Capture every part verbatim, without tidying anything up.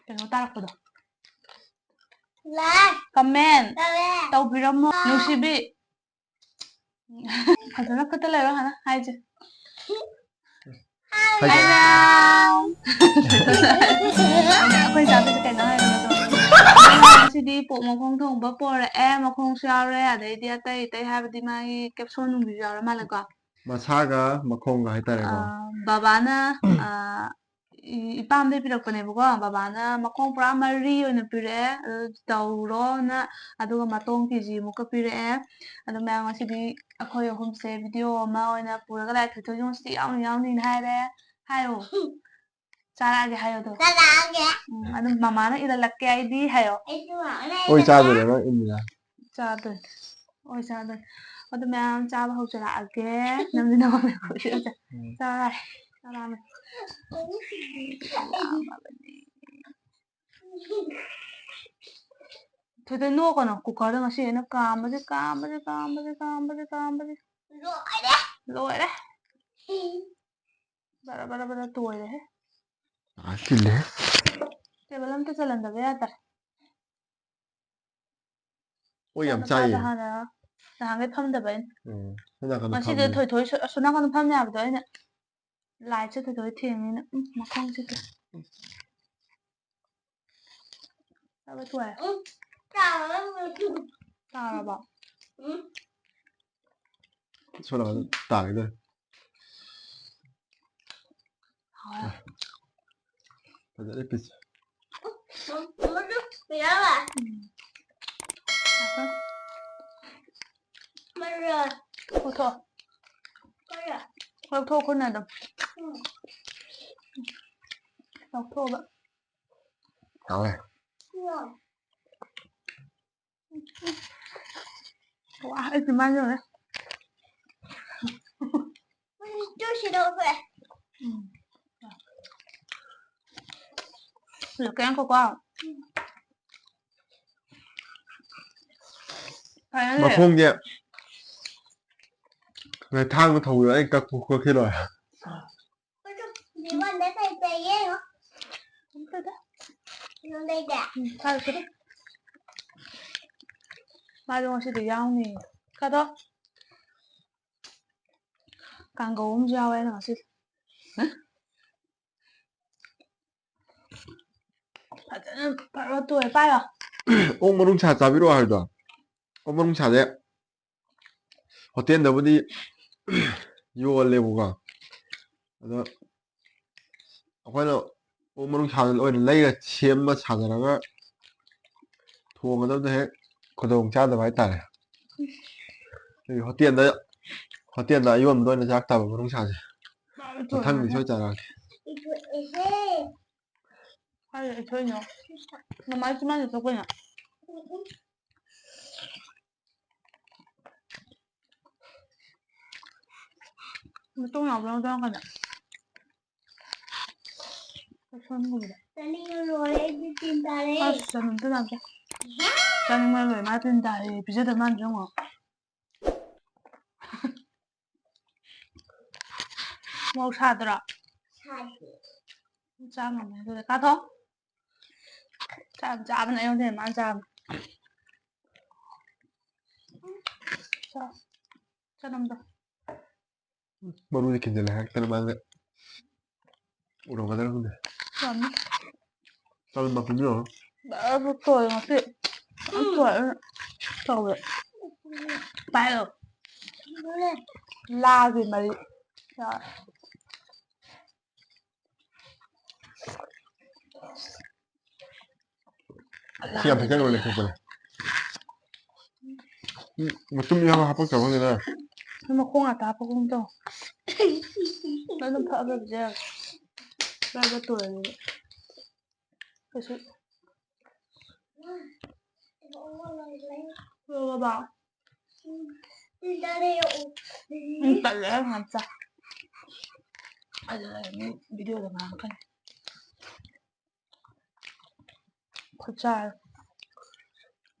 ꯀꯩꯅꯣ ꯇꯥꯔꯛꯄꯗꯣ꯫ ꯂꯥꯏ꯫ ꯀꯃꯦꯟ꯫ ꯀꯃꯦꯟ꯫ ꯇꯧꯕꯤꯔꯝꯃꯣ꯫ ꯂꯥꯏ꯫ ꯅꯨꯡꯁꯤꯕꯤ꯫ ꯐꯖꯅ ꯈꯨꯠꯇ ꯂꯩꯔꯣ ꯍꯥꯟꯅ ꯍꯥꯏꯁꯦ꯫ ꯍꯥꯏ꯫ ꯍꯥꯏ꯫ ꯑꯩꯈꯣꯏ ꯆꯥꯗꯣꯏꯁꯦ ꯀꯩꯅꯣ ꯍꯥꯏꯔꯒ ꯉꯁꯤꯗꯤ ꯄꯣꯛ ꯃꯈꯣꯡ ꯊꯣꯡꯕ ꯄꯣꯔꯛꯑꯦ, ꯃꯈꯣꯡꯁꯨ ꯌꯥꯎꯔꯦ, ꯑꯗꯩꯗꯤ ꯑꯇꯩ ꯑꯇꯩ ꯍꯥꯏꯕꯗꯤ ꯃꯥꯒꯤ ꯀꯦꯞꯁꯣꯟ ꯅꯨꯡꯕꯤꯁꯨ ꯌꯥꯎꯔ ꯃꯥꯜꯂꯦꯀꯣ꯫ ꯃꯁꯥꯒ ꯃꯈꯣꯡꯒ ꯍꯥꯏꯇꯥꯔꯦꯀꯣ꯫ ꯑ, ꯕꯕꯥꯅ, ꯑ, ꯏ-, ꯏꯄꯥꯝꯗꯩ ꯄꯤꯔꯛꯄꯅꯦꯕꯀꯣ꯫ ꯕꯕꯥꯅ ꯃꯈꯣꯡ ꯄꯨꯔꯥ ꯃꯔꯤ ꯑꯣꯏꯅ ꯄꯤꯔꯛꯑꯦ, ꯑꯗꯨ ꯇꯧꯔꯣꯅ, ꯑꯗꯨꯒ ꯃꯇꯣꯡ ꯀꯦ ꯖꯤ ꯑꯃꯨꯛꯀ ꯄꯤꯔꯛꯑꯦ꯫ ꯑꯗꯣ ꯃꯌꯥꯝ ꯉꯁꯤꯗꯤ ꯑꯩꯈꯣꯏ ꯑꯍꯨꯝꯁꯦ ꯚꯤꯗꯤꯑꯣ ꯑꯃ ꯑꯣꯏꯅ ꯄꯨꯔꯒ ꯂꯥꯛꯑꯦ꯫ ꯊꯣꯏꯊꯣꯏꯁꯨ ꯉꯁꯤꯗꯤ ꯌꯥꯎꯅꯤ ꯌꯥꯎꯅꯤꯅ ꯍꯥꯏꯔꯦ꯫ ꯍꯥꯏꯌꯣ꯫ ꯆꯥꯔꯛꯑꯒꯦ ꯍꯥꯏꯌꯣ ꯑꯗꯣ꯫ ꯆꯥꯔꯛꯑꯒꯦ꯫ ꯎꯝ, ꯑꯗꯨꯝ ꯃꯃꯥꯅ ꯏꯜꯍꯜꯂꯛꯀꯦ ꯑꯩꯗꯤ ꯍꯥꯏꯌꯣ꯫ ꯑꯩꯁꯨ ꯍꯥꯎꯔꯦ꯫ ꯑꯣꯏ ꯆꯥꯗꯣꯏꯔꯣ ꯅꯪ ꯏꯟꯗꯤꯔꯥ? ꯆꯥꯗꯣꯏꯅꯦ꯫ ꯑꯣꯏ ꯆꯥꯗꯣꯏꯅꯦ꯫ ꯑꯗꯨ ꯃꯌꯥꯝ ꯆꯥꯕ ꯍꯧꯖꯔꯛꯑꯒꯦ꯫ ꯅꯪꯗꯤ ꯅꯃꯥ ꯃꯌꯥꯝ ꯎꯝ꯫ ꯆꯥꯔꯦ꯫ ꯆꯥꯔꯛꯑꯅꯤ꯫ ꯊꯣꯏꯊꯣꯏ ꯅꯣꯛꯀꯅꯣ꯫ ꯀꯨꯀꯔꯗ ꯉꯁꯤ ꯑꯩꯅ ꯀꯥꯝꯕꯁꯦ, ꯀꯥꯝꯕꯁꯦ, ꯀꯥꯝꯕꯁꯦ, ꯀꯥꯝꯕꯁꯦ, ꯀꯥꯝꯕꯁꯦ꯫ ꯂꯣꯏꯔꯦ꯫ ꯂꯣꯏꯔꯦ꯫ ꯕꯔ ꯕꯔ ꯕꯔ ꯇꯣꯏꯔꯦꯍꯦ꯫ ꯑꯥ, ꯆꯤꯜꯂꯦꯍꯦ꯫ ꯇꯦꯕꯜ ꯑꯝꯇ ꯆꯜꯍꯟꯗꯕ ꯌꯥꯗ꯭ꯔꯦ꯫ ꯑꯣꯏ ꯌꯥꯝ ꯏꯆꯥꯅꯨꯄꯥꯗ ꯆꯥꯏꯌꯦ꯫ ꯍꯥꯟꯅ ꯅꯍꯥꯟꯈꯩ ꯐꯝꯗꯕ ꯑꯩꯅ꯫ ꯎꯝ, ꯁꯣꯝ ꯅꯥꯀꯟꯗ ꯉꯁꯤꯗꯤ ꯐꯝꯃꯤ꯫ ꯊꯣꯏꯊꯣꯏ ꯁꯣ-, ꯑꯁꯣꯝ ꯅꯥꯀꯟꯗ ꯐꯝ ꯌꯥꯕꯗꯣ ꯑꯩꯅ ꯂꯥꯏꯠꯁꯦ ꯊꯣꯏꯊꯣꯏ ꯊꯦꯡꯉꯤꯅ, ꯎꯝ, ꯃꯈꯣꯡꯁꯦ ꯇꯦ-, ꯆꯥꯕ ꯇꯣꯛꯑꯦ꯫ ꯎꯝ, ꯆꯥꯕ ꯂꯣꯏꯔꯦ꯫ ꯇꯥꯔꯕꯣ? ꯎꯝ꯫ ꯁꯣꯝ ꯅꯥꯀꯟꯗ ꯇꯥꯈꯤꯗꯣꯔꯦ꯫ ꯍꯥꯎꯔꯦ꯫ ꯐꯖꯔꯦ ꯄꯤꯁ꯫ ꯎꯝ, ꯃꯗꯨ ꯀꯌꯥ ꯂꯥꯛꯑꯦ? ꯎꯝ꯫ ꯃꯔꯨ꯫ ꯂꯧꯊꯣꯛꯑꯣ꯫ ꯀꯌꯥ? ꯂꯧꯊꯣꯛꯑꯣ ꯈꯨꯠꯅ ꯑꯗꯨꯝ꯫ ꯎꯝ꯫ ꯂꯧꯊꯣꯛꯑꯣꯕ꯫ ꯍꯥꯎꯋꯦ꯫ ꯎꯝ꯫ ꯋꯥ, ꯑꯩ ꯆꯤꯝꯕꯥꯟ ꯌꯧꯔꯦ꯫ ꯇꯨ ꯁꯤꯗ ꯎꯞꯄꯦ꯫ ꯎꯝ꯫ ꯂꯣꯀꯦꯜ ꯉꯥꯏꯈꯣꯀꯣ꯫ ꯐꯔꯦꯅꯦ꯫ ꯃꯈꯣꯡꯁꯦ ꯊꯥꯡꯅ ꯊꯧꯕꯗ ꯑꯩ ꯀꯛꯄ ꯈꯣꯠꯈꯤꯔꯣꯏ꯫ ꯈꯪꯗꯦꯗ꯫ ꯎꯝ, ꯊꯥꯔꯛꯀꯦ꯫ ꯃꯥꯗꯣ ꯉꯁꯤꯗꯤ ꯌꯥꯎꯅꯤ꯫ ꯀꯗꯣ? ꯀꯥꯡꯒꯧ ꯑꯃꯁꯨ ꯌꯥꯎꯋꯦ ꯑꯩꯅ ꯉꯁꯤꯗꯤ꯫ ꯐꯖꯅ ꯐꯔꯣ ꯇꯣꯏ ꯄꯥꯏꯌꯣ꯫ ꯑꯣꯛ ꯃꯅꯨꯡꯁꯥ ꯆꯥꯕꯤꯔꯛꯑꯣ ꯍꯥꯏꯕꯗꯣ꯫ ꯑꯣꯛ ꯃꯅꯨꯡꯁꯥꯁꯦ ꯍꯣꯇꯦꯜꯗꯕꯨꯗꯤ ꯌꯣꯜꯂꯦꯕꯀꯣ꯫ ꯑꯗꯣ ꯑꯩꯈꯣꯏꯅ ꯑꯣꯛ ꯃꯅꯨꯡꯁꯥ ꯑꯣꯏꯅ ꯂꯩꯔ ꯁꯦꯝꯕ ꯁꯥꯖꯔꯒ ꯊꯣꯡꯒꯗꯕꯗ ꯍꯦꯛ ꯈꯨꯗꯣꯡ ꯆꯥꯗꯕ ꯍꯥꯏꯇꯥꯔꯦ꯫ ꯑꯗꯨꯒꯤ ꯍꯣꯇꯦꯜꯗ, ꯍꯣꯇꯦꯜꯗ ꯑꯌꯣꯟꯕꯗ ꯑꯣꯏꯅ ꯆꯥꯔꯛ ꯇꯥꯕ ꯃꯅꯨꯡꯁꯥꯁꯦ꯫ ꯃꯊꯪꯗꯤ ꯁꯣꯏ ꯆꯥꯔꯛꯑꯒꯦ꯫ ꯀꯥꯏꯗ ꯏꯊꯣꯛꯏꯅꯣ? ꯃꯃꯥꯏ ꯆꯤꯃꯥꯟꯗ ꯊꯣꯛꯄꯩꯅ꯫ ꯃꯇꯣꯡ ꯌꯥꯎꯕ꯭ꯔꯥ ꯌꯥꯎꯗꯕ꯭ꯔꯥ ꯀꯥꯏꯗ? ꯆꯥꯅꯤꯡꯕ ꯂꯣꯏꯔꯦ, ꯑꯩꯗꯤ ꯇꯤꯟ ꯇꯥꯔꯦ꯫ ꯑꯁ, ꯆꯥꯅꯤꯡꯕ ꯂꯣꯏꯔꯦ, ꯃꯥ ꯇꯤꯟ ꯇꯥꯔꯦ꯫ ꯄꯤꯖꯗꯕ ꯃꯥꯅꯁꯨ ꯌꯦꯡꯉꯣ꯫ ꯃꯣꯔꯣꯛ ꯁꯥꯗ꯭ꯔꯣ? ꯁꯥꯗꯦ꯫ ꯆꯥ ꯉꯝꯃꯦ ꯑꯗꯨꯗꯤ꯫ ꯀꯥꯊꯣꯛ꯫ ꯆꯥ ꯌꯥꯝ ꯆꯥꯕꯅꯦ ꯑꯩꯉꯣꯟꯗ ꯍꯦꯟꯅ ꯃꯥꯅ ꯆꯥꯕꯅꯦ꯫ ꯆꯥ꯫ ꯆꯅꯝꯗꯣ꯫ ꯃꯔꯨꯗꯤ ꯈꯤꯟꯖꯤꯜꯂꯦ ꯍꯥꯏꯔꯛꯇꯅ ꯃꯥꯁꯦ꯫ ꯎꯔꯝꯒꯗ꯭ꯔꯥ ꯈꯪꯗꯦ꯫ ꯆꯅꯝ꯫ ꯆꯅꯝ ꯃꯄꯨꯝ ꯌꯦꯡꯉꯣ꯫ ꯐꯖꯅ ꯇꯣꯏ ꯉꯁꯤ꯫ ꯌꯥꯝ ꯇꯣꯏ꯫ ꯇꯧꯋꯦ꯫ ꯄꯥꯏꯌꯣ꯫ ꯂꯥꯒꯤ ꯃꯔꯤ꯫ ꯌꯥꯔꯦ꯫ ꯁꯤ ꯌꯥꯝ ꯐꯖꯅ ꯂꯩꯊꯣꯛꯄꯅꯦ꯫ ꯎꯝ, ꯃꯇꯨꯝ ꯌꯥꯝ ꯍꯥꯞꯄꯛꯇꯕ ꯈꯪꯗꯦꯗ꯫ ꯃꯈꯣꯡ ꯉꯥꯛꯇ ꯍꯥꯞꯄꯒꯨꯝ ꯇꯧ꯫ ꯑꯗꯨꯝ ꯐꯛꯑꯒ ꯄꯤꯖꯔꯒꯦ꯫ ꯂꯥꯏꯕ ꯇꯣꯏꯔꯦ꯫ ꯀꯩꯁꯨ꯫ ꯂꯣꯏꯔꯕꯣ? ꯎꯝ, ꯇꯜꯂꯦ, ꯌꯥꯝ ꯆꯥ꯫ ꯑꯗꯨ ꯂꯩꯔꯅꯤ, ꯚꯤꯗꯤꯑꯣꯗ ꯉꯥꯡꯉꯛꯀꯅꯤ꯫ ꯈꯨꯠꯁꯥ꯫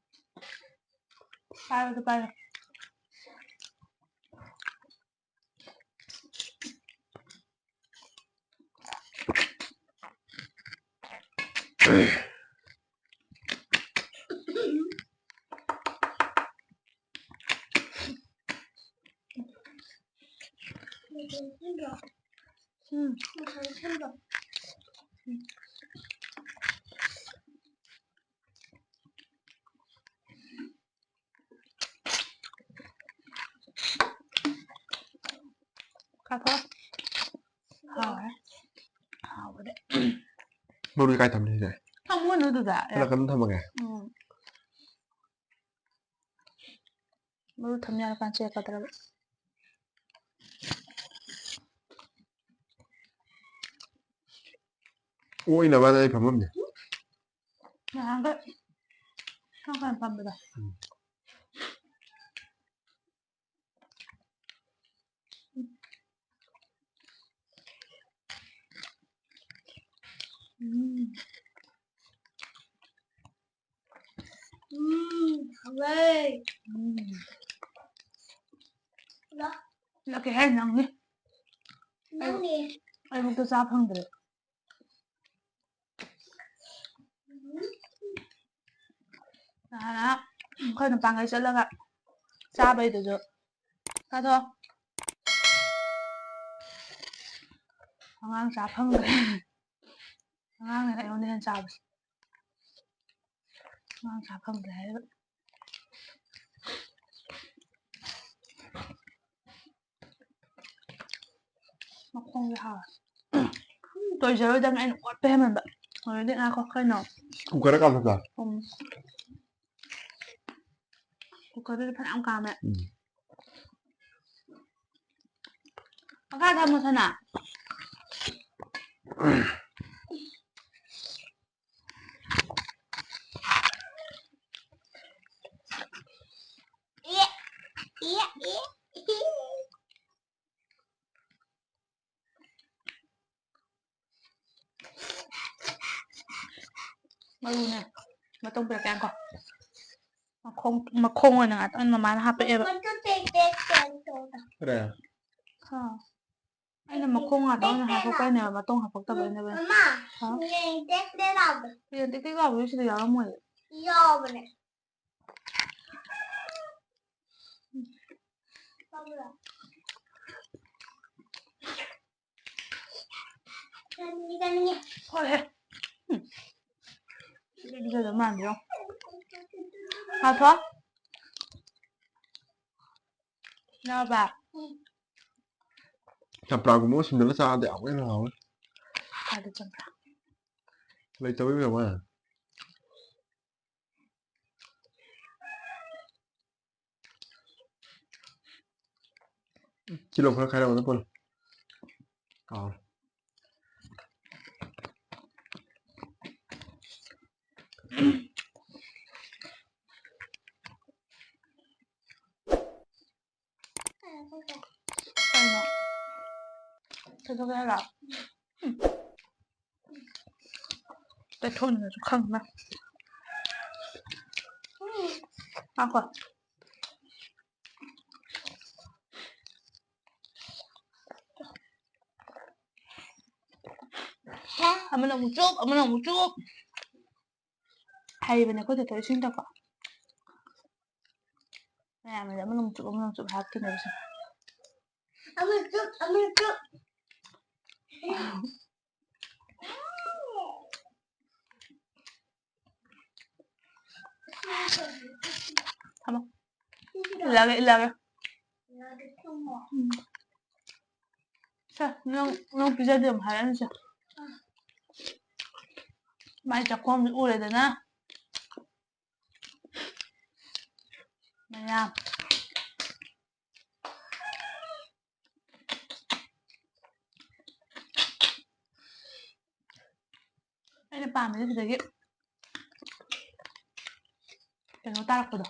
ꯄꯥꯏꯔꯣ, ꯄꯥꯏꯔꯣ꯫ ꯀꯥꯊꯣꯛ꯫ ꯍꯥꯎꯔꯦ꯫ ꯍꯥꯎꯕꯗꯤ꯫ ꯃꯔꯨꯗꯤ ꯀꯥꯏ ꯊꯝꯅꯤ ꯁꯤꯗꯤ? ꯊꯝꯃꯨꯅꯨ ꯑꯗꯨꯗ꯫ ꯈꯔ ꯀꯟꯅ ꯊꯝꯃꯒꯦ꯫ ꯎꯝ꯫ ꯃꯔꯨ ꯊꯝ ꯌꯥꯔꯀꯥꯟ ꯆꯦꯛꯀꯗ꯭ꯔꯕ꯫ ꯑꯣꯏꯅꯕꯅ ꯑꯩ ꯐꯝꯐꯝꯅꯦ꯫ ꯅꯍꯥꯟꯒ ꯅꯪ ꯀꯥꯏ ꯐꯝꯕꯗꯣ? ꯎꯝ꯫ ꯎꯝ꯫ ꯎꯝ, ꯍꯥꯎꯋꯦ꯫ ꯎꯝ꯫ ꯂꯥꯛꯀꯦ ꯍꯥꯏ ꯅꯪꯅꯤ꯫ ꯅꯪꯅꯦ꯫ ꯑꯩꯕꯨꯛꯇ ꯆꯥ ꯐꯪꯗ꯭ꯔꯦ꯫ ꯅꯍꯥꯟ ꯑꯩꯈꯣꯏ ꯅꯨꯄꯥꯈꯩ ꯆꯠꯂꯒ ꯆꯥꯕꯩꯗꯨꯁꯨ ꯆꯥꯊꯣꯛ꯫ ꯑꯉꯥꯡ ꯆꯥ ꯐꯪꯗ꯭ꯔꯦ꯫ ꯑꯉꯥꯡꯅ ꯑꯩꯉꯣꯟꯗ ꯍꯦꯟꯅ ꯆꯥꯕꯁꯦ꯫ ꯑꯉꯥꯡ ꯆꯥ ꯐꯪꯗ꯭ꯔꯦ ꯍꯥꯏꯔꯒ꯫ ꯃꯈꯣꯡꯁꯦ ꯍꯥꯎꯋꯦ꯫ ꯇꯣꯏꯖꯔꯣꯏꯗꯕꯅꯤ ꯑꯩꯅ ꯑꯣꯠꯄ ꯍꯦꯟꯃꯟꯕ꯫ ꯑꯣꯏꯔꯗꯤ ꯉꯥꯏꯈꯣ ꯀꯩꯅꯣ꯫ ꯀꯨꯀꯔꯗ ꯀꯥꯝꯊꯣꯛꯄ꯫ ꯎꯝ꯫ ꯀꯨꯀꯔꯗꯨꯗꯤ ꯐꯅꯌꯥꯝ ꯀꯥꯝꯃꯦ꯫ ꯎꯝ꯫ ꯃꯈꯥ ꯊꯝꯃꯣ ꯁꯅꯥ꯫ E, E, E, E. ꯃꯔꯨꯅꯦ꯫ ꯃꯇꯣꯡ ꯄꯤꯔꯛꯀꯦ ꯉꯥꯏꯈꯣ꯫ ꯃꯈꯣꯡ ꯃꯈꯣꯡ ꯑꯣꯏꯅ ꯉꯥꯛꯇꯪ ꯃꯃꯥꯅ ꯍꯥꯞꯄꯛꯑꯦꯕ꯫ ꯃꯇꯨ ꯇꯦꯛ ꯇꯦꯛ ꯇꯧ ꯇꯧ ꯇꯧ꯫ ꯀꯔꯤ? ꯍꯥ꯫ ꯑꯩꯅ ꯃꯈꯣꯡ ꯉꯥꯛꯇ ꯑꯣꯏꯅ ꯍꯥꯞꯄꯛꯄꯩꯅꯦꯕ ꯃꯇꯣꯡ ꯍꯥꯞꯄꯛꯇꯕꯩꯅꯦꯕ꯫ ꯃꯃꯥ, ꯍꯥ? ꯌꯦꯟ ꯇꯦꯛ ꯇꯦꯛ ꯂꯥꯎꯕꯗꯣ꯫ ꯌꯦꯟ ꯇꯦꯛ ꯇꯦꯛ ꯂꯥꯎꯕꯗꯨ ꯁꯤꯗ ꯌꯥꯎꯔꯝꯃꯣꯏ꯫ ꯌꯥꯎꯕꯅꯦ꯫ ꯈꯪꯕ꯭ꯔꯥ? ꯆꯥꯅꯤꯡꯉꯦ, ꯆꯥꯅꯤꯡꯉꯦ꯫ ꯍꯣꯏꯍꯦ꯫ ꯎꯝ꯫ ꯁꯤꯗꯤ ꯄꯤꯖꯗꯧ ꯃꯥꯟꯗ꯭ꯔꯣ? ꯉꯥꯊꯣ꯫ ꯌꯥꯕ꯫ ꯆꯝꯄ꯭ꯔꯥꯒꯨꯝꯕ ꯑꯃ ꯁꯨꯝꯖꯜꯂ ꯆꯥꯔꯗꯤ ꯑꯃꯨꯛꯀ ꯍꯦꯟꯅ ꯍꯥꯎꯅꯤ꯫ ꯀꯥꯏꯗ ꯆꯝꯄ꯭ꯔꯥ? ꯂꯩꯇꯕꯩ ꯑꯣꯏꯔꯝꯒꯅꯤ꯫ ꯀꯤꯂꯣ ꯈꯔ ꯈꯥꯏꯔꯛꯑꯣꯅ ꯄꯨꯟꯅ꯫ ꯀꯥꯎꯔꯦ꯫ ꯀꯩꯅꯣ? ꯀꯩꯗꯧꯒꯦ ꯍꯥꯏꯔꯣ? ꯎꯝ꯫ ꯇꯩꯊꯣꯛꯅꯤꯡꯉꯁꯨ ꯈꯪꯅ꯫ ꯉꯥꯏꯈꯣ꯫ ꯑꯃꯅ ꯑꯃꯨꯛ ꯆꯨꯞ, ꯑꯃꯅ ꯑꯃꯨꯛ ꯆꯨꯞ꯫ ꯍꯩꯕꯅꯦ ꯑꯩꯈꯣꯏ ꯇꯥꯇꯣ ꯏꯁꯤꯡ ꯊꯛꯄ꯫ ꯃꯌꯥꯝꯅ ꯑꯃꯅ ꯑꯃꯨꯛ ꯆꯨꯞ, ꯑꯃꯅ ꯑꯃꯨꯛ ꯆꯨꯞ ꯍꯥꯏꯔꯛꯇꯣꯏꯅꯦꯕ ꯁꯦ꯫ ꯑꯃꯅ ꯆꯨꯞ, ꯑꯃꯅ ꯆꯨꯞ꯫ ꯊꯝꯃꯣ꯫ ꯏꯜꯂꯒꯦ, ꯏꯜꯂꯒꯦ꯫ ꯎꯝ꯫ ꯁꯦ, ꯅꯪ, ꯅꯪ ꯄꯤꯖꯗꯦ ꯑꯃꯨꯛ ꯍꯥꯏꯔꯛꯑꯅꯤ ꯁꯦ꯫ ꯃꯥꯏ ꯆꯥꯛꯈꯣꯝꯁꯦ ꯎꯔꯦꯗꯅ꯫ ꯃꯌꯥꯝ꯫ ꯑꯩꯅ ꯄꯥꯝꯃꯤꯁꯦ ꯁꯤꯗꯒꯤ ꯀꯩꯅꯣ ꯇꯥꯔꯛꯄꯗꯣ꯫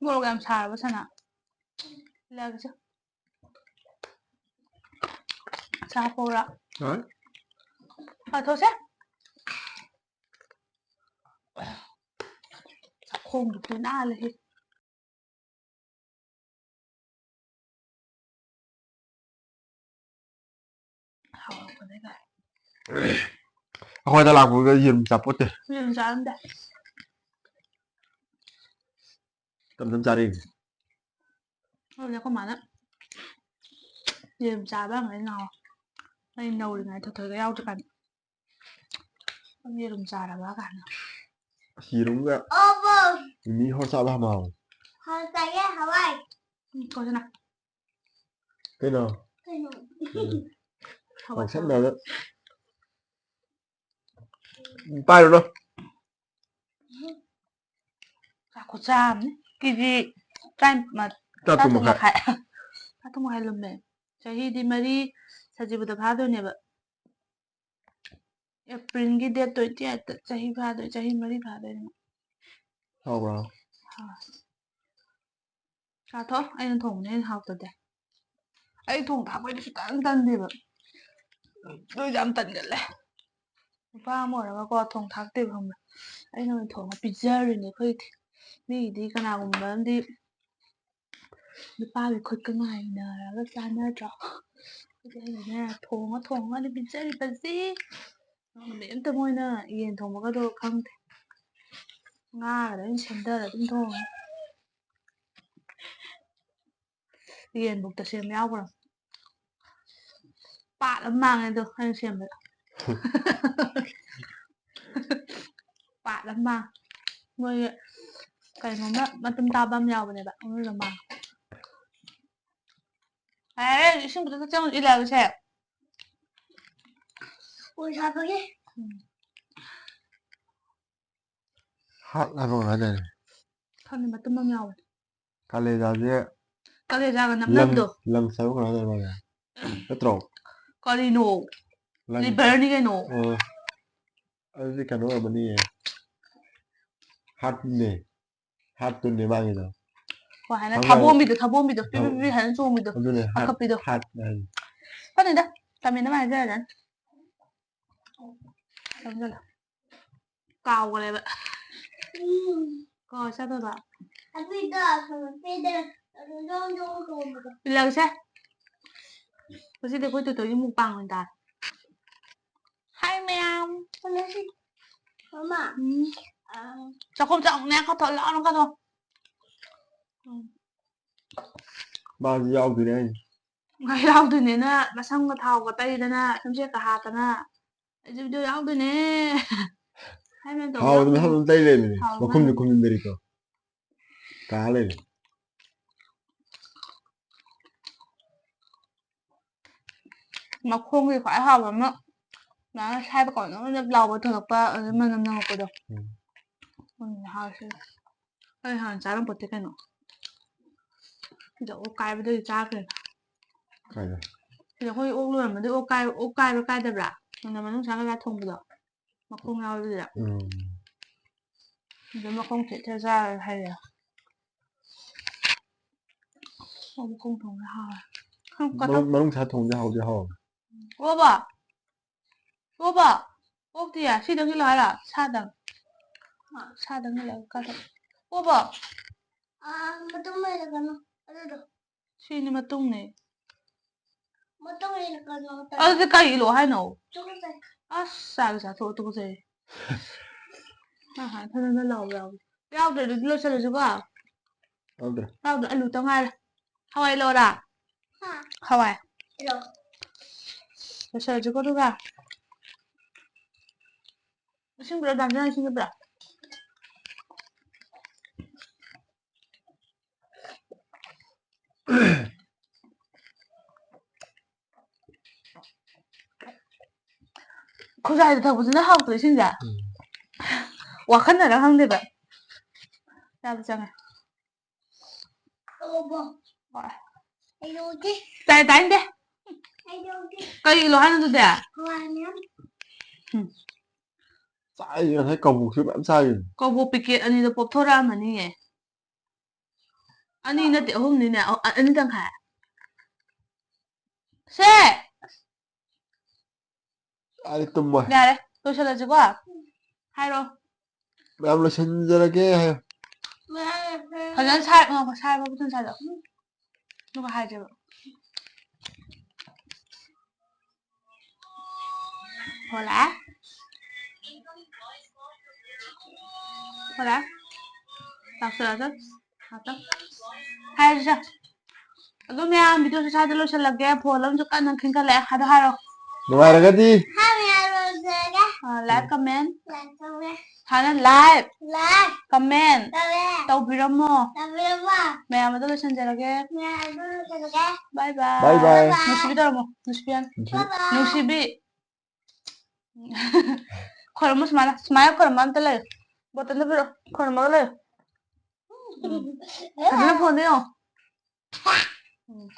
ꯃꯣꯔꯣꯛ ꯌꯥꯝ ꯁꯥꯔꯕ ꯁꯅꯥ? ꯂꯥꯛꯑꯒꯦ꯫ ꯆꯥ ꯍꯥꯞꯄꯧꯔꯥ? ꯍꯣꯏ꯫ ꯄꯥꯊꯣꯛꯁꯦ꯫ ꯆꯥꯛꯈꯣꯝꯗꯨ ꯄꯨꯅꯥꯜꯂꯦꯍꯦ꯫ ꯍꯥꯎꯔꯛꯄꯅꯦ ꯀꯥꯏ꯫ ꯑꯩꯈꯣꯏꯗ ꯂꯥꯛꯄꯗ ꯌꯦꯔꯨꯝ ꯆꯥꯄꯣꯠꯇꯦ꯫ ꯌꯦꯔꯨꯝ ꯆꯥꯔꯝꯗꯦ꯫ ꯇꯞ ꯇꯞ ꯆꯥꯔꯛꯏꯅꯦ꯫ ꯑꯗꯨꯅꯦ ꯑꯩꯈꯣꯏ ꯃꯥꯅ ꯌꯦꯔꯨꯝ ꯆꯥꯕ ꯌꯥꯝ ꯉꯥꯎꯋꯦ꯫ ꯑꯩ ꯅꯧꯔꯤꯉꯩ ꯊꯣꯏꯊꯣꯏꯒ ꯌꯥꯎꯗ꯭ꯔꯤꯀꯥꯟꯗ꯫ "ꯅꯪ ꯌꯦꯔꯨꯝ ꯆꯥꯔꯕ?" ꯀꯥꯏꯅ꯫ ꯑꯁ, ꯌꯦꯔꯨꯝꯒ ꯑꯣꯕꯣ꯫ ꯃꯤꯃꯤ ꯍꯧꯔ ꯆꯥꯕ ꯌꯥꯝ ꯍꯥꯎꯋꯦ꯫ ꯍꯋꯥꯏ ꯆꯥꯏꯌꯦ, ꯍꯋꯥꯏ꯫ ꯎꯝ, ꯀꯣ ꯁꯅꯥ꯫ ꯀꯩꯅꯣ? ꯀꯩꯅꯣ? ꯎꯝ꯫ ꯍꯋꯥꯏ ꯉꯥꯎꯁꯟꯅꯕ꯫ ꯆꯥꯕ꯫ ꯄꯥꯏꯔꯨꯅꯨ꯫ ꯆꯥꯛ ꯈꯨꯠꯆꯥ ꯑꯃꯅꯤ꯫ ꯀꯦꯖꯤ ꯇꯔꯥꯃ-, ꯇꯔꯥꯇꯔꯨꯛ ꯇꯔꯥꯇꯔꯨꯛ ꯃꯈꯥꯏ꯫ ꯃꯈꯥꯏ꯫ ꯇꯔꯥꯇꯔꯨꯛ ꯃꯈꯥꯏ ꯂꯨꯝꯃꯦ꯫ ꯆꯍꯤꯗꯤ ꯃꯔꯤ ꯁꯖꯤꯕꯨꯗ ꯐꯥꯗꯣꯏꯅꯦꯕ꯫ ꯑꯦꯄ꯭ꯔꯤꯜꯒꯤ date twenty eight ꯇ ꯆꯍꯤ ꯐꯥꯗꯣꯏ, ꯆꯍꯤ ꯃꯔꯤ ꯐꯥꯗꯣꯏꯅꯦ꯫ ꯍꯥꯎꯕ꯭ꯔꯣ? ꯍꯥꯎ꯫ ꯆꯥꯊꯣꯛ, ꯑꯩꯅ ꯊꯣꯡꯕꯅ ꯍꯦꯟꯅ ꯍꯥꯎꯇꯗꯦ꯫ ꯑꯩ ꯊꯣꯡ ꯊꯥꯛꯄꯩꯗꯤ ꯁꯨꯡꯇꯟ ꯇꯟꯗꯦꯕ꯫ ꯑꯗꯨ ꯑꯣꯏꯁꯨ ꯌꯥꯝ ꯇꯟꯒꯜꯂꯦ꯫ ꯅꯨꯄꯥ ꯑꯃ ꯑꯣꯏꯔꯒꯀꯣ, ꯊꯣꯡ ꯊꯥꯛꯇꯦꯕ, ꯈꯪꯕ꯭ꯔꯥ? ꯑꯩꯅ ꯑꯣꯏꯅ ꯊꯣꯡꯉ ꯄꯤꯖꯔꯤꯅꯦ ꯑꯩꯈꯣꯏꯗꯤ꯫ ꯃꯤꯒꯤꯗꯤ ꯀꯅꯥꯒꯨꯝꯕ ꯑꯃꯗꯤ ꯅꯨꯄꯥꯒꯤ ꯈꯨꯠꯀ ꯉꯥꯏꯅꯔꯒ ꯆꯥꯟꯅꯗ꯭ꯔꯣ? ꯑꯗꯨ ꯑꯩꯅꯅꯦ, ꯊꯣꯡꯉ ꯊꯣꯡꯉꯒꯅꯦ ꯄꯤꯖꯔꯤꯕꯁꯤ꯫ ꯅꯣꯡꯃꯗꯤ ꯑꯝꯇ ꯃꯣꯏꯅ ꯌꯦꯟ ꯊꯣꯡꯕꯒꯗꯣ ꯈꯪꯗꯦ꯫ ꯉꯥꯒꯗ ꯑꯩꯅ ꯁꯦꯝꯗꯔ ꯑꯗꯨꯝ ꯊꯣꯡꯉꯦ꯫ ꯌꯦꯟꯕꯨꯛꯇ ꯁꯦꯝꯕ ꯌꯥꯎꯈ꯭ꯔꯕ꯫ ꯄꯥꯠ ꯑꯃ ꯃꯥꯡꯉꯦ ꯑꯗꯣ ꯑꯩꯅ ꯁꯦꯝꯕꯗ꯫ ꯄꯥꯠ ꯑꯃ ꯃꯥꯡꯉꯦ꯫ ꯃꯣꯏꯒꯤ ꯀꯩꯅꯣꯝꯃ ꯃꯇꯨꯝ ꯇꯥꯕ ꯑꯃ ꯌꯥꯎꯕꯅꯦꯕ, ꯑꯗꯨꯗꯣ ꯃꯥꯡꯉꯦ꯫ ꯌꯥꯔꯦ, ꯏꯁꯤꯡ ꯈꯤꯇꯪ ꯆꯪꯉꯨ, ꯏꯜꯂꯛꯑꯒꯦꯁꯦ꯫ ꯎꯝ꯫ Heart ꯍꯥꯏꯕ ꯀꯩꯅꯣ ꯍꯥꯏꯗꯥꯏꯅꯦ? ꯈꯪꯗꯦ, ꯃꯇꯨꯝ ꯑꯃ ꯌꯥꯎꯕꯅꯦ꯫ ꯀꯥꯂꯦꯖꯥꯁꯦ ꯀꯥꯂꯦꯖꯥꯒ ꯂꯪ-, ꯅꯞꯅꯕꯗꯣ꯫ Lungs ꯍꯥꯏꯕ ꯀꯩꯅꯣ ꯍꯥꯏꯗꯥꯏꯅꯦ ꯃꯥꯒꯤ? ꯅꯠꯇ꯭ꯔꯣ? ꯀꯔꯤꯅꯣ? Lung. Liver ꯅꯤ ꯀꯩꯅꯣ꯫ ꯑꯣ꯫ ꯑꯗꯨꯗꯤ ꯀꯩꯅꯣ ꯑꯣꯏꯔꯝꯃꯅꯤꯌꯦ꯫ Heart ꯅꯦ꯫ Heart ꯇꯨꯅꯦ ꯃꯥꯒꯤꯗꯣ꯫ ꯍꯣꯏ, ꯍꯥꯏꯅ ꯈꯪꯉꯦ꯫ ꯊꯥꯕꯣꯝꯕꯤꯗꯣ, ꯊꯥꯕꯣꯝꯕꯤꯗꯣ, ꯄꯤ ꯊꯥꯕꯣꯝ-, ꯄꯤ ꯄꯤ ꯍꯥꯏꯅ ꯆꯣꯡꯕꯤꯗꯣ, ꯑꯗꯨꯅꯦ heart, ꯑꯀꯞꯄꯤꯗꯣ꯫ Heart ꯍꯥꯏꯁꯦ꯫ ꯈꯪꯗꯦꯗ, ꯇꯥꯃꯤꯟ ꯑꯃ ꯍꯥꯏꯖꯔꯖꯥꯅꯤ꯫ ꯆꯪꯁꯤꯜꯂꯣ꯫ ꯀꯥꯎꯈ꯭ꯔꯦꯕ꯫ ꯀꯥꯎ ꯆꯠꯇꯣꯏꯕ꯫ ꯑꯗꯨꯏꯗꯣ ꯑꯁꯣꯝ ꯄꯦꯗ ꯑꯗꯨ ꯖꯣꯝ ꯖꯣꯝ ꯆꯣꯡꯕꯗꯣ꯫ ꯏꯜꯂꯒꯁꯦ꯫ ꯉꯁꯤꯗꯤ ꯑꯩꯈꯣꯏ ꯇꯨꯇꯣꯒꯤ mukbang ꯑꯣꯏꯅ ꯇꯥꯔꯦ꯫ Hi ꯃꯌꯥꯝ꯫ ꯃꯃꯥ꯫ ꯎꯝ꯫ ꯑꯥ꯫ ꯆꯥꯛꯈꯨꯝ ꯆꯪꯉꯨꯅꯦ, ꯀꯠꯊꯣꯛ, ꯂꯥꯛꯑꯣꯅꯦ, ꯀꯠꯊꯣꯛ꯫ ꯃꯥꯁꯨ ꯌꯥꯎꯗꯣꯏꯅꯦ ꯍꯥꯏꯁꯦ꯫ ꯃꯥ ꯌꯥꯎꯗꯣꯏꯅꯦꯅ ꯃꯁꯝꯒ ꯊꯥꯎꯒ ꯇꯩꯗꯅ ꯁꯝꯖꯦꯠꯀ ꯍꯥꯠꯇꯅ ꯑꯩꯁꯨ ꯚꯤꯗꯤꯑꯣ ꯌꯥꯎꯗꯣꯏꯅꯦ꯫ ꯍꯥꯏ ꯃꯌꯥꯝ ꯇꯧꯕ ꯊꯥꯎꯗꯤ ꯌꯥꯎꯗꯣꯏꯅꯦ꯫ ꯃꯁꯝ ꯑꯗꯨꯝ ꯇꯩ ꯂꯩꯕꯅꯦ꯫ ꯊꯥꯎ ꯃꯈꯨꯝꯗꯤ ꯃꯥꯅ ꯈꯨꯝꯖꯤꯟꯗꯔꯤꯀꯣ꯫ ꯀꯥ ꯂꯩꯔꯦ꯫ ꯃꯈꯣꯡꯒꯤ ꯈ꯭ꯋꯥꯏ ꯍꯥꯎꯕ ꯑꯃ ꯁꯨꯃꯥꯏꯅ ꯁꯥꯏꯕ ꯀꯥꯟꯗ ꯅꯞ ꯅꯞ ꯂꯥꯎꯕ ꯊꯣꯛꯂꯛꯄ, ꯑꯗꯨ ꯃꯅꯝ ꯅꯝꯃꯛꯄꯗꯣ꯫ ꯎꯝ꯫ ꯎꯝ, ꯍꯥꯎꯁꯦ꯫ ꯑꯩ ꯍꯥꯟꯅ ꯆꯥꯔꯝꯄꯣꯠꯇꯦ ꯀꯩꯅꯣ꯫ ꯁꯤꯗ ꯑꯣꯛ ꯀꯥꯏꯕꯗꯒꯤ ꯆꯥꯈ꯭ꯔꯦ꯫ ꯀꯥꯏꯗ? ꯁꯤꯗ ꯑꯩꯈꯣꯏ ꯑꯣꯛ ꯂꯣꯏꯔꯝꯕꯗꯒꯤ ꯑꯣꯛ ꯀꯥꯏ-, ꯑꯣꯛ ꯀꯥꯏꯕ꯭ꯔꯥ ꯀꯥꯏꯗꯕ꯭ꯔꯥ? ꯁꯣꯝꯗ ꯃꯅꯨꯡꯁꯥ ꯀꯩꯀꯥ ꯊꯣꯡꯕꯗꯣ꯫ ꯃꯈꯣꯡ ꯌꯥꯎꯕꯗꯨꯗ꯫ ꯎꯝ꯫ ꯑꯗꯨ ꯃꯈꯣꯡ ꯊꯦꯠ ꯊꯦꯠ ꯆꯥꯔ ꯍꯥꯏꯔꯦ꯫ ꯑꯣꯛ ꯃꯈꯣꯡ ꯊꯣꯡꯕ ꯍꯥꯎꯋꯦ꯫ ꯈꯪ-, ꯀꯇꯧ-, ꯃꯅꯨꯡ-, ꯃꯅꯨꯡꯁꯥ ꯊꯣꯡꯕꯗꯤ ꯍꯥꯎꯗꯤ ꯍꯥꯎꯋꯦ꯫ ꯑꯣꯕꯣ! ꯑꯣꯕꯣ! ꯑꯣꯛꯇꯤ ꯌꯥ-, ꯁꯤꯗꯪ ꯏꯜꯂꯣ ꯍꯥꯏꯔꯣ? ꯁꯥꯗꯪ꯫ ꯁꯥꯗꯪ ꯏꯜꯂꯣ, ꯀꯥꯗ꯫ ꯑꯣꯕꯣ! ꯑꯥ, ꯃꯇꯨꯝ ꯂꯩꯔꯒꯅꯨ꯫ ꯑꯗꯨꯗꯣ꯫ ꯁꯤꯅꯤ ꯃꯇꯨꯝꯅꯦ꯫ ꯃꯇꯨꯝ ꯂꯩꯔꯒꯅꯨ꯫ ꯑꯗꯨꯗꯤ ꯀꯔꯤ ꯏꯜꯂꯣ ꯍꯥꯏꯅꯣ? ꯇꯨꯀꯠꯆꯩ꯫ ꯑꯁ, ꯆꯥꯒꯦ ꯆꯥꯊꯣꯛꯑꯣ, ꯇꯨꯀꯠꯆꯩ꯫ ꯅꯪ ꯍꯥꯏ ꯐꯖꯅ ꯂꯥꯎ ꯌꯥꯎꯕ꯫ ꯌꯥꯎꯗ꯭ꯔꯦ, ꯑꯗꯨꯗꯤ ꯂꯣꯏꯁꯤꯜꯂꯁꯤꯀꯣ꯫ ꯌꯥꯎꯗ꯭ꯔꯦ꯫ ꯌꯥꯎꯗ꯭ꯔꯦ, ꯑꯂꯨꯇ ꯉꯥꯏꯔꯦ꯫ ꯍꯋꯥꯏ ꯂꯣꯔꯥ? ꯍꯥ? ꯍꯋꯥꯏ꯫ ꯂꯣ꯫ ꯂꯣꯏꯁꯤꯜꯂꯁꯤꯀꯣ ꯑꯗꯨꯒ꯫ ꯏꯁꯤꯡ ꯄꯤꯔꯛꯑꯣ, ꯗꯥꯝꯖꯤꯅ ꯏꯁꯤꯡ ꯄꯤꯔꯛꯑꯣ꯫ ꯈꯨꯖꯥꯏꯗ ꯊꯛꯄꯁꯤꯅ ꯍꯥꯎꯇ꯭ꯔꯣ ꯏꯁꯤꯡꯁꯦ? ꯎꯝ꯫ ꯋꯥꯈꯜꯅꯔ ꯈꯪꯗꯦꯕ꯫ ꯆꯥꯕ ꯆꯪꯉꯦ꯫ ꯑꯣꯕꯣ꯫ ꯍꯣꯏ꯫ ꯑꯩ ꯂꯧꯒꯦ꯫ ꯇꯥꯏ-, ꯇꯥꯅꯤꯡꯗꯦ꯫ ꯑꯩ ꯂꯧꯒꯦ꯫ ꯀꯔꯤ ꯏꯜꯂꯣ ꯍꯥꯏꯅꯣ ꯑꯗꯨꯗꯤ? ꯍꯋꯥꯏ ꯃꯌꯥꯝ꯫ ꯎꯝ꯫ ꯆꯥꯏ, ꯉꯁꯥꯏ ꯀꯕꯣꯛꯁꯨ ꯃꯌꯥꯝ ꯆꯥꯏ꯫ ꯀꯕꯣꯛ ꯄꯤꯀꯦꯠ ꯑꯅꯤꯗꯣ ꯄꯣꯞꯊꯣꯔꯛꯑꯝꯃꯅꯤꯌꯦ꯫ ꯑꯅꯤ ꯅꯠꯇꯦ, ꯑꯍꯨꯝꯅꯤꯅꯦ꯫ ꯑ-, ꯑꯅꯤ ꯇꯪꯈꯥꯏ꯫ ꯁꯦ! ꯑꯩ ꯇꯨꯝꯃꯣꯏ꯫ ꯌꯥꯔꯦ, ꯂꯣꯏꯁꯤꯜꯂꯁꯤꯀꯣ꯫ ꯍꯥꯏꯔꯣ꯫ ꯃꯌꯥꯝ ꯂꯣꯏꯁꯤꯟꯖꯔꯒꯦ ꯍꯥꯏꯌꯣ꯫ ꯐꯖꯅ ꯁꯥꯏ-, ꯉꯥꯏꯈꯣ, ꯁꯥꯏꯕ ꯐꯖꯅ ꯁꯥꯏꯗꯣ꯫ ꯑꯗꯨꯒ ꯍꯥꯏꯁꯦꯕ꯫ ꯍꯣꯂꯥ꯫ ꯍꯣꯂꯥ꯫ ꯂꯥꯛꯆꯔꯁꯅꯨ꯫ ꯉꯥꯛꯇꯪ꯫ ꯍꯥꯏꯔꯁꯦ꯫ ꯑꯗꯨ ꯃꯌꯥꯝ, ꯚꯤꯗꯤꯑꯣꯁꯦ ꯁ꯭ꯋꯥꯏꯗ ꯂꯣꯏꯁꯤꯜꯂꯒꯦ꯫ ꯐꯣꯟ ꯑꯃꯁꯨ ꯀꯟꯅ ꯈꯤꯡꯒꯠꯂꯛꯑꯦ꯫ ꯑꯗꯣ ꯍꯥꯏꯔꯣ꯫ ꯅꯨꯡꯉꯥꯏꯔꯒꯗꯤ ꯍꯥꯏ ꯃꯌꯥꯝ ꯂꯣꯏꯁꯤꯜꯂꯒꯦ꯫ ꯑ, like, comment꯫ Like, comment꯫ ꯍꯥꯟꯅ like, Like꯫ Comment꯫ Comment꯫ ꯇꯧꯕꯤꯔꯝꯃꯣ꯫ ꯇꯧꯕꯤꯔꯝꯃꯣ꯫ ꯃꯌꯥꯝ ꯑꯗꯣ ꯂꯣꯏꯁꯤꯟꯖꯔꯒꯦ꯫ ꯃꯌꯥꯝ ꯑꯗꯣ ꯂꯣꯏꯁꯤꯜꯂꯒꯦ꯫ Bye bye꯫ Bye bye꯫ Bye bye꯫ ꯅꯨꯡꯁꯤꯕꯤ ꯇꯧꯔꯝꯃꯣ꯫ ꯅꯨꯡꯁꯤꯕꯤ ꯍꯥꯟꯅ꯫ ꯅꯨꯡꯁꯤꯕꯤ꯫ Bye bye꯫ ꯅꯨꯡꯁꯤꯕꯤ꯫ ꯈꯣꯏꯔꯝꯃꯣ ꯁꯨꯃꯥꯏꯅ꯫ ꯁꯨꯃꯥꯏꯅ ꯈꯣꯏꯔꯝꯕ ꯑꯝꯇ ꯂꯩꯌꯨ꯫ ꯕꯣꯇꯜꯗ ꯄꯤꯔꯛꯑꯣ꯫ ꯈꯣꯏꯔꯝꯃꯒ ꯂꯩꯌꯨ꯫ ꯎꯝ꯫ ꯐꯖꯅ ꯐꯣꯟꯗ ꯌꯦꯡꯉꯣ꯫ ꯎꯝ꯫